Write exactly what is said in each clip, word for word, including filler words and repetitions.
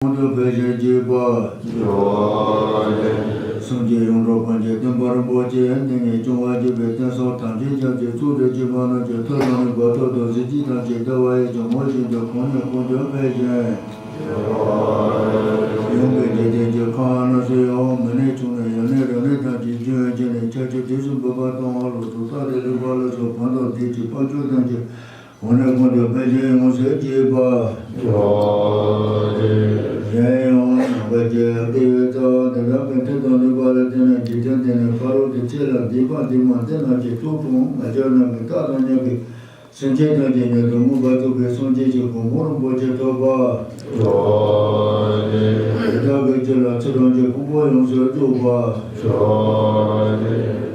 གོང་དུ་འཕེལ་ཞིང་རྒྱས་པར་ཤོག། སངས་རྒྱས་ཡོངས་གྲགས་པ་འཇིག་རྟེན་པ་རིན་པོ་ཆེ་འདི་ཉིད་སྐྱོང་བར་བགྱིས་པའི་རྟེན་གསུམ་ཐམས་ཅད་ཀྱང་ཚུལ་ཁྲིམས་ཀྱི་མ་རྣམས་ཀྱི་མཐུ་དང་ནི་བར་དོ་དང་གཟི་བརྗིད་ཐམས་ཅད་བདེ་བ་ཡིད་ཀྱང་ངོ་ཤེས་ཀྱང་གང་ཉིད་གོང་དུ་འཕེལ་ཞིང་ཡོངས་པའི་འཇིག་རྟེན་གྱི་ཁམས་རྣམས་སུ་ཡང་མི་ནི་ཆུང་ནི་ཡང་ནི་རིང་ནི་ཐམས་ཅད་རྒྱུན་བཅད་ནས་ཁྱབ་བྱེད་དུས་གསུམ་འབུམ་པ་དང་ལོ་ཏོག་རྟག་ཏུ་ལེགས་པ་ལ་སོགས་ཕན་དང་བདེ་གཤེགས་དཔལ་མཆོག་ཐམས་ཅད་གོང་ནས་གོང་དུ་འཕེལ་ཞིང་ཡོངས་སུ་རྒྱས་པར་ཤོག། གཞན་ཡང་ནམ་མཁའ་ཁྱབ་པའི་ཚད་དེ་དག་གི་མཐུ་དང་ནུས་པ་ལ་བརྟེན་ནས་འཇིག་རྟེན་འདི་ནས་ཕ་རོལ་ཏུ་ཕྱིན་ལ་འདས་པ་འདས་མ་འདས་རྣམས་ཀྱི་ཐུགས་དང་ང་རྒྱལ་རྣམས་ཀྱི་རྟགས་དང་མཉམ་པའི་སེམས་ཅན་ཐམས་ཅད་ཉིད་དུ་མངོན་པར་རྫོགས་པའི་སངས་རྒྱས་ཀྱི་གོ་འཕང་རིན་པོ་ཆེ་ཐོབ་པར་ཤོག། དེ་དག་གི་རྒྱུད་ལ་ཚུལ་ཁྲིམས་ཀྱི་ཕུང་པོ་ཡོངས་སུ་རྫོགས་པར་ཤོག།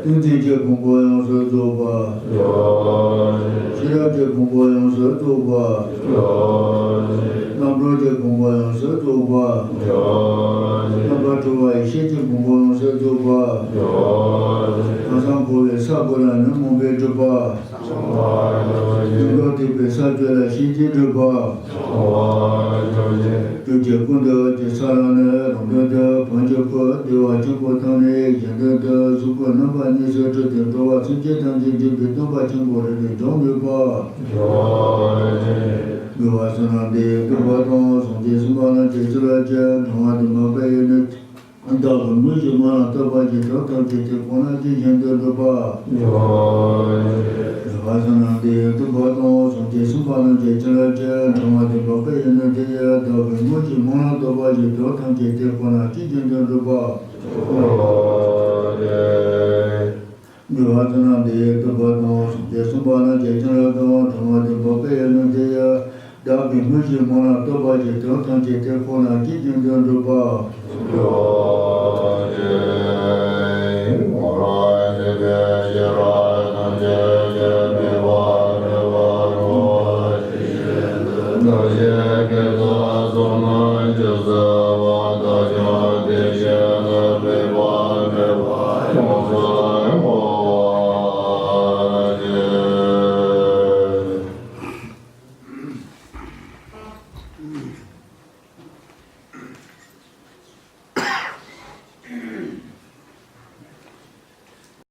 ཏིང་འཛིན་གྱི་ཕུང་པོ་ཡོངས་སུ་རྫོགས་པར་ཤོག། ཤེས་རབ་ཀྱི་ཕུང་པོ་ཡོངས་སུ་རྫོགས་པར་ཤོག། རྣམ་གྲོལ་གྱི་ཕུང་པོ་ཡོངས་སུ་རྫོགས་པར་ཤོག། རྣམ་པར་གྲོལ་བ་ཡེ་ཤེས་ཀྱི་ཕུང་པོ་ཡོངས་སུ་རྫོགས་པར་ཤོག། ཁམས་གསུམ་འཁོར་བའི་ས་བརྐོས་ལ་ཉོན་མོངས་པའི་སྒྲིབ་པ་ཉོན་མོངས་ཐེག་པའི་ས་བཅུ་ལ་ཤེས་བྱའི་སྒྲིབ་པ། སྤྲོས་བཅས་ཀུན་ཏུ་ཅི་ཟད་ལ་ནི་རང་དོན་དུ་ཕན་ཕྱིར་བཀོད། བདེ་བ་ཆེན་པོ་དང་ནི་གཞན་དོན་དུ་གཟུགས་པོ་རྣམ་པ་གཉིས་སུ་སྤྲུལ་ཏེ་འགྲོ་བ་སེམས་ཅན་ཐམས་ཅད་འདྲེན་པའི་སྟོན་པ་ཆེན་པོ་རིགས་ཀྱི་འབྱུང་ནུས་པ། དགེ་བ་བསོད་ནམས་འདི་ཡིས་བསྟོད་པ་དང་། སངས་རྒྱས་གསུམ་པོ་རྣམས་ཀྱི་ཚུལ་ལ་སྤྱད། འབྲིང་བ་དང་མ་པ་ཡི་ནི། བདག་གིས་མི་ཞིག་མ་ལ་བསྟོད་པ་བགྱིས། དེ་ཐམས་ཅད་དེ་ཁོ་ན་ཇི་བཞིན་དུ་འགྲུབ་པར་ཤོག། བསོད་ནམས་འདི་ཡིས་བསྟོད་པ་དང་། སངས་རྒྱས་གསུམ་པོ་རྣམས་ཀྱི་ཚུལ་ལ་སྤྱད། འབྲིང་བ་དང་མ་པ་ཡི་ནི་དེ་ཡིས། བདག་གིས་མི་ཞིག་མ་ལ་བསྟོད་པ་བགྱིས། དེ་ཐམས་ཅད་དེ་ཁོ་ན་ཇི་བཞིན་དུ་འགྲུབ་པར་ཤོག། བསོད་ནམས་འདི་ཡིས་བསྟོད་པ་དང་། སངས་རྒྱས་གསུམ་པོ་རྣམས་ཀྱི་ཚུལ་ལ་སྤྱད། འབྲིང་བ་དང་མ་པ་ཡི་ནི་དེ་ཡིས། བདག་གིས་མི་ཞིག་མ་ལ་བསྟོད་པ་བགྱིས། དེ་ཐམས་ཅད་དེ་ཁོ་ན་ཇི་བཞིན་དུ་འགྲུབ་པར་ཤོག།